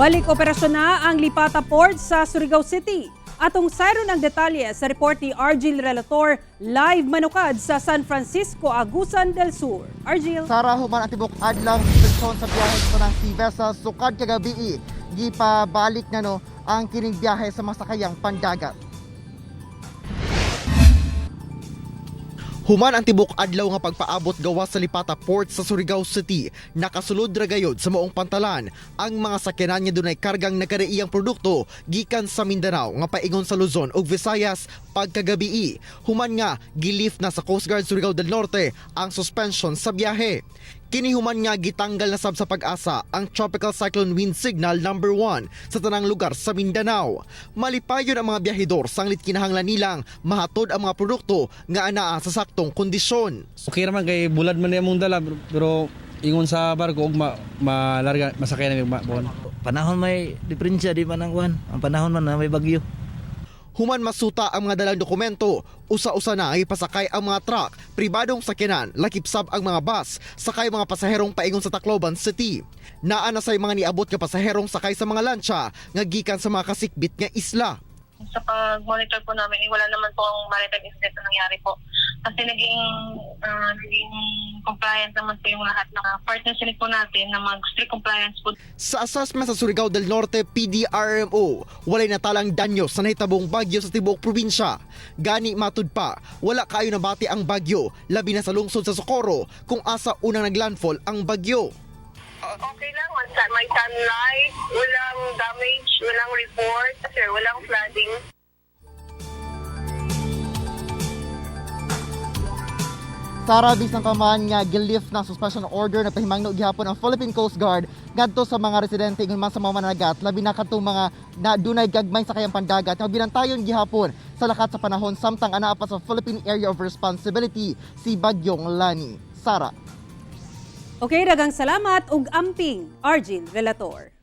Balik operasyon na ang Lipata Port sa Surigao City. Atong sayron ang detalye sa report ni Argil Relator, live manukad sa San Francisco, Agusan del Sur. Argil. Sara, human ang tibok adlaw suspensyon sa biyahe sa tanang sea vessels sukad kagabi, gipabalik na no ang kining biyahe sa mga sakayang pandagat. Human ang tibok adlaw nga pagpaabot gawas sa Lipata Port sa Surigao City, nakasulod ra gayod sa maong pantalan ang mga sakyanan nga dunay kargang nagkadaiyang produkto gikan sa Mindanao nga paingon sa Luzon ug Visayas pagkagabii. Human nga gilift na sa Coast Guard Surigao del Norte ang suspension sa biyahe. Kini human nga gitanggal na sab sa PAGASA ang Tropical Cyclone Wind Signal number 1 sa tanang lugar sa Mindanao. Malipayon ang mga biyahedor sanglit kinahanglan nilang mahatod ang mga produkto nga anaa sa saktong kondisyon. Okay raman kay bulad man niya mong dala, pero ingon sa barko og malarga masakay na mig bon. Panahon may diferensya, di man ang kuan. Ang panahon man na may bagyo. Human masuta ang mga dalang dokumento, usa-usa na ay pasakay ang mga truck, pribadong sakyanan, lakip sab ang mga bus, sakay mga pasaherong paingon sa Tacloban City. Naa na say mga niabot nga pasaherong sakay sa mga lansya nga gikan sa mga kasikbit nga isla. Sa pag-monitor po namin, eh, wala naman po ang maritime incident na nangyari po. Kasi naging compliant naman po yung lahat ng partners po natin na mag-strict compliance po. Sa assessment sa Surigao del Norte PDRMO, walay natalang danyo sa nahitabong bagyo sa tibuok probinsya. Gani matud pa, wala kaayo nabati ang bagyo, labi na sa lungsod sa Socorro kung asa unang naglandfall ang bagyo. Okay lang, may sunlight, walang damage, walang report, sir, walang flooding. Sara, bisan pa man nga gilift ng suspension order, nagpahimangno gihapon ang Philippine Coast Guard ngadto sa mga residente ingon man sa mga mananagat, labi na kadtong mga na dunay gagmay sa kayang pandagat nga binantayon gihapon sa lakat sa panahon samtang anaa pa sa Philippine Area of Responsibility si Bagyong Lani. Sara. Okay, daghang salamat ug amping, Argil Relator.